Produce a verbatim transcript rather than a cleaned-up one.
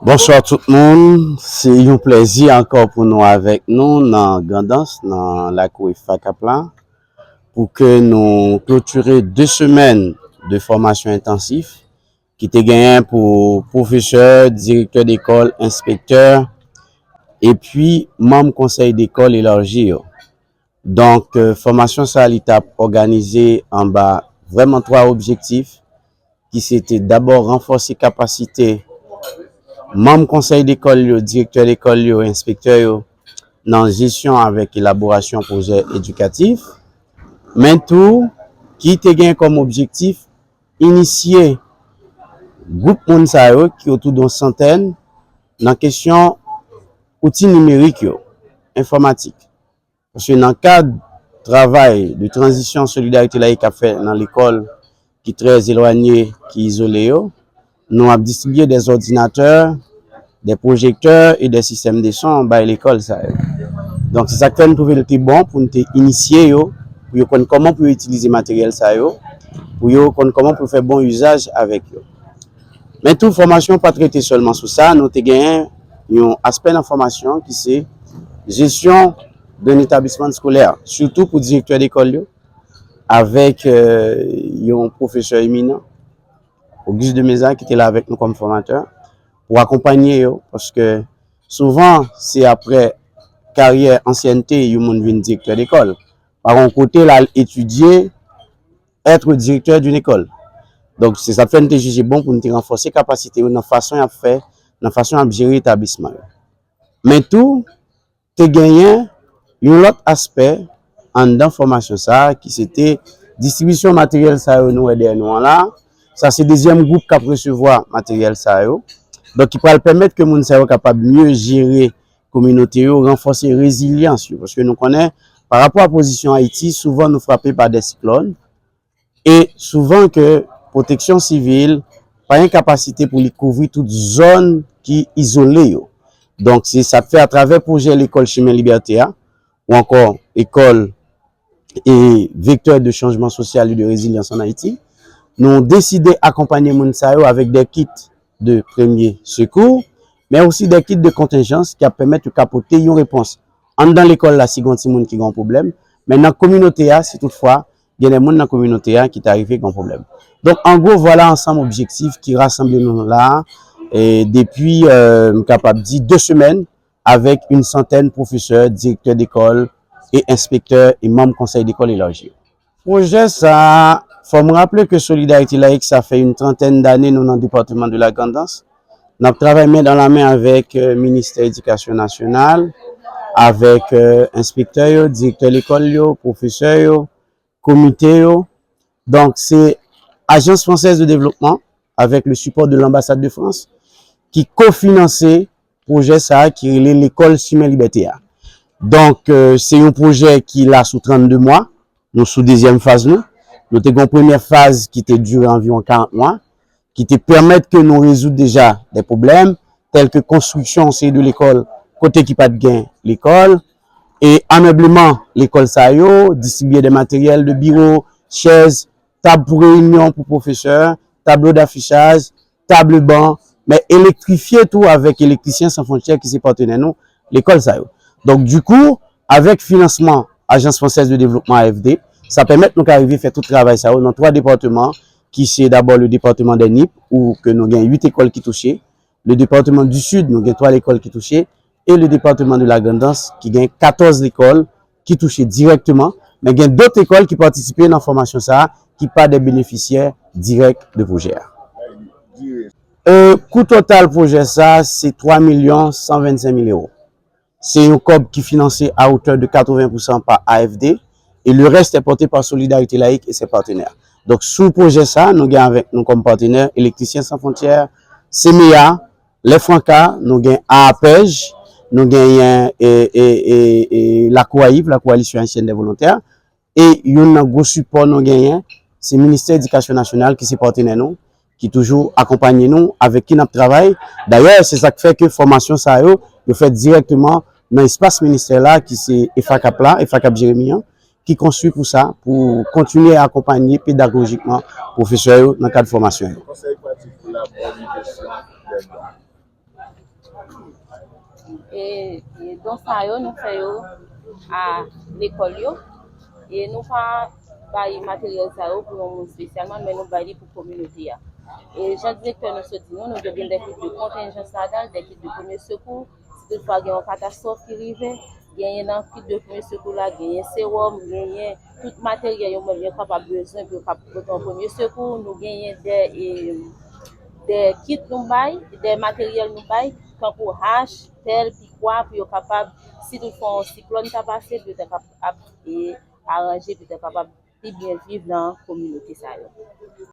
Bonswa tout moun, se yon plèzi ankò pou nou avèk nou nan Grandans, nan lakou EFACAP la, pou ke nou klotire de semèn de fòmasyon entansif ki te genyen pou pwofesè, direktè dekòl, enspektè, epi manm konsèy dekòl elaji yo. Donk, euh, fòmasyon sa a, li t ap òganize anba vrèman twa objektif, ki se te dabò ranfòse kapasite manm konsèy dekòl yo, direktè lekòl yo, enspektè yo, nan jesyon avèk elaborasyon pwojè edikatif, men tou ki te gen kòm objektif inisye gwoup moun sa yo ki otou de yon santèn nan kesyon outi nimerik yo, enfòmatik. Paske nan kad travay de tranzisyon Solidarité Laïque ap fè nan lekòl ki trè elwanye, ki izole yo, nou ap distribiye des ordinateurs, des projecteurs et des systèmes de son bay lekòl sa yo. Donk, se sa k fè n twouve l te bon pou n te inisye yo, pou yo konn kòman pou yo itilize materyèl sa yo, pou yo konn kòman pou yo fè bon izaj avèk yo. Men tou, fòmasyon pa t rete sèlman sou sa, nou te genyen yon aspè nan fòmasyon ki se jesyon d'un établissement scolaire, sitou pou direktè lekòl yo, avèk, euh, yon pwofesè eminan, Auguste de Meza, ki te la avèk nou kòm fòmatè, pou akonpanye yo, paske souvan, se aprè karyè ansyènte yon moun vin direktè lekòl. Pa yon kote, l al etidye, être directeur d'une école. Donk, se sa k fè n te jije bon pou n te ranfòse kapasite yo nan fason y ap fè, nan fason y ap jere etablisman yo. Men tou, te genyen yon lòt aspè anndan fòmasyon sa a, ki se te distribisyon materyèl sa yo nou wè dèyè nou an la. Sa se dezyèm gwoup k ap resevwa materyèl sa yo. Donk, ki pral pèmèt ke moun sa yo kapab mye jere kominote yo, ranfòse rezilyans yo. Paske nou konnen, pa rapò a pozisyon Ayiti, souvan nou frape pa de siklòn. E souvan ke pwoteksyon sivil pa gen kapasite pou li kouvri tout zòn ki izole yo. Donk, se sa k fè atravè pwojè lekòl Chimen Libète a, ou ankò ekòl e vecteur de changement social et de résilience en Haïti, nou deside akonpanye moun sa yo avèk de kit de premye sekou, men osi de kit de kontenjans ki ap pèmèt yo ka pote yon repons anndan lekòl la si gen yon timoun ki gen yon pwoblèm, men nan kominote a, si toutfwa gen de moun nan kominote a ki ta rive gen yon pwoblèm. Donk, an gwo, vwala ansanm objektif ki rasanble nou la, e depi, euh, m kapab di, de semèn, avèk yon santèn pwofesè, direktè dekòl e enspektè e manm konsèy dekòl elaji yo. Pwojè sa a, fò m raple ke Solidarité Laïque, sa fè yon trantèn dane nou nan depatman de la Grandans. N ap travay men dan la men avèk, euh, ministè edikasyon nasyonal, avèk, euh, enspektè yo, direktè lekòl yo, pwofesè yo, komite yo. Donk, se Agence Française de Développement, avec le support de l'ambassade de France, ki kofinanse pwojè sa a ki rele Lekòl Chimen Libète a. Donk, euh, se yon pwojè ki la sou trannde mwa. Nou sou dezyèm faz nou. Nou te gen yon premyè faz ki te dire anviwon karant mwa, ki te pèmèt ke nou rezoud deja de pwoblèm, tèlke konstriksyon yon seri de lekòl kote ki pa t gen lekòl, e amèbleman lekòl sa yo, distribiye de materyèl de biwo, chèz, tab pou reyinyon pou pwofesè, tablo dafichaj, tab ban, men elektrifye tou avèk Elektrisyen San Fwontyè ki se patnè nou, lekòl sa yo. Donk, dikou, avèk finansman Agence Française de Développement, A F D, sa pèmèt nou ka rive fè tout travay sa yo nan twa depatman, ki se dabò le depatman de Nip, ou ke nou gen uit ekòl ki touche, le depatman di Sid, nou gen twa lekòl ki touche, e le depatman de la Grandans, ki gen katòz lekòl ki touche dirèkteman, men gen dòt lekòl ki patisipe nan fòmasyon sa a, ki pa de benefisyè dirèk de pwojè a. E kou total pwojè sa a, se twa milyon san vennsenk mil ewo. Se yon kòb ki finanse a otè de katreven pousan pa A F D, e le reste est porté par Solidarité Laïque et ses partenaires. Donk, sou pwojè sa a, nou gen avèk nou kòm patnè Elektrisyen San Fwontyè, Semeya, Lè Franka, nou gen AAPEJ, nou genyen, e, e, e, e, Lakou Ayiv, la Coalition Haïtienne des Volontaires, e youn nan gwo sipò nou genyen, se Ministè Edikasyon Nasyonal ki se patnè nou, ki toujou akonpanye nou, avèk ki n ap travay. Dayè, se sa k fè ke fòmasyon sa yo, yo fèt dirèkteman nan espas ministè la, ki se EFACAP la, EFACAP Jeremi an, ki konstwi pou sa, pou kontinye akonpanye pedagojikman pwofesè yo nan kad fòmasyon yo. Konsèy pratik pou labò ni jesyon dè dwa. E, e don sa yo, nou fè yo a lekòl yo. E nou pa bay materyèl sa yo pou yon moun espesyalman, men nou bay li pou kominote a. E jan direktè nou sot di nou, nou dwe gen de kit de kontenjans ladan l, de kit de premye sekou. Si toutfwa gen yon katastwòf ki rive, genyen nan kit de premye sekou la, genyen sewòm, genyen tout materyèl yo menm yo kapab bezwen pou yo kab pote yon premye sekou. Nou genyen de, e, de kit nou bay, de materyèl nou bay, tankou hach, pèl, pikwa, pou yo kapab, si toutfwa yon siklòn ta pase, pou yo ta kapab, e, aranje, pou yo ta kapab pi byen viv nan kominote sa yo.